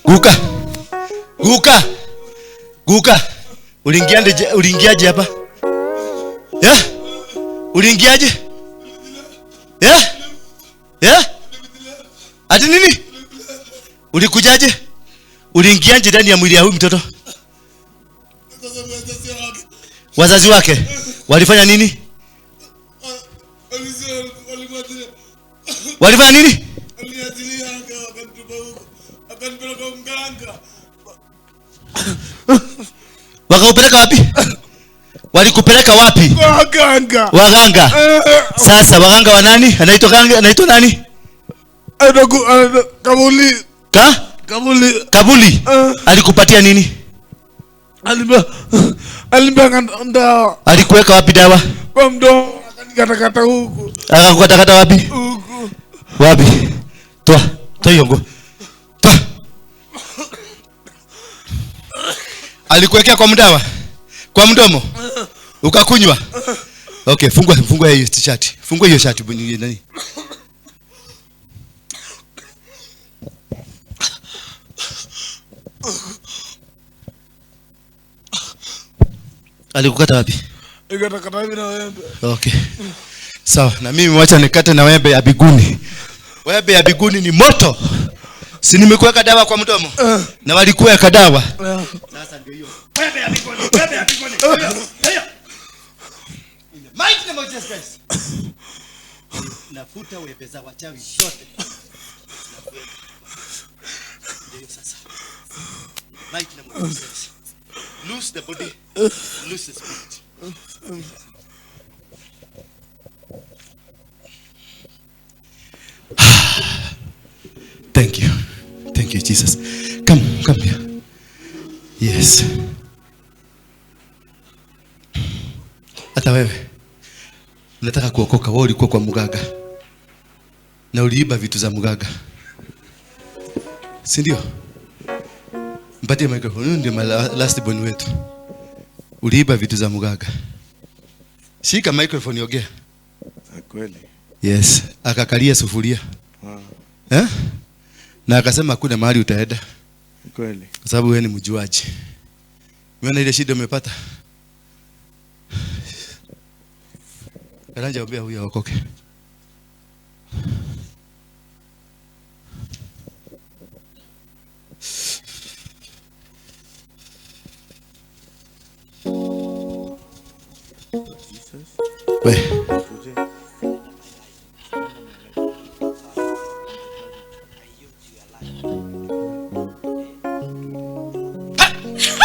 Guka. Guka. Guka. Uliingiaje, uliingiaje hapa? Yeah? Uliingiaje? Yeah? Yeah? Ati nini? Ulikujaje? Uliingiaje ndani ya mwili ya huyu mtoto? Wazazi wake walifanya nini? Walifanya nini? Wakaupeleka wapi? Walikupeleka wapi? Waganga. Waganga. Sasa waganga wa nani? Anaitwa ganga, anaitwa nani? Kabuli. Ka? Kabuli. Kabuli. Alikupatia nini? Alibanga dawa. Alikuweka wapi dawa? Kwa mdomo, akanikata huku. Akakukatakata wapi? Huku. Wapi? Toa, toa hiyo nguo. Toa. Alikuwekea kwa mdawa? Kwa mdomo? Ukakunywa? Okay, fungua, fungua hiyo t-shirt. Fungua hiyo shirt nani? Alikukata wapi? Nikatakata hivi na wembe. Okay. Sawa, na mimi wacha nikate na wembe ya biguni. Wembe ya biguni ni moto. Si nimekuweka dawa kwa mdomo? Na walikuweka dawa. Sasa ndio hiyo. Wembe ya biguni, wembe ya biguni. Hiyo. In the mighty name of Jesus Christ. Nafuta wembe za wachawi zote. Ndio sasa. Mighty name of Jesus Christ. Loose the body, loose the spirit. Thank you. Thank you, Jesus. Come, come here. Yes. Hata wewe unataka kuokoka, wewe ulikuwa kwa mganga na uliiba vitu za mganga, si ndio? Mpatie microphone. Huyu ndio last born wetu. Uliiba vitu za mganga. Shika microphone, ongea. Kweli. Yes, akakalia sufuria. Eh? Na akasema hakuna mahali utaenda. Kweli. Kwa sababu wewe ni mjuaji. Umeona ile shida umepata? Karanja, ombea huyu aokoke. We,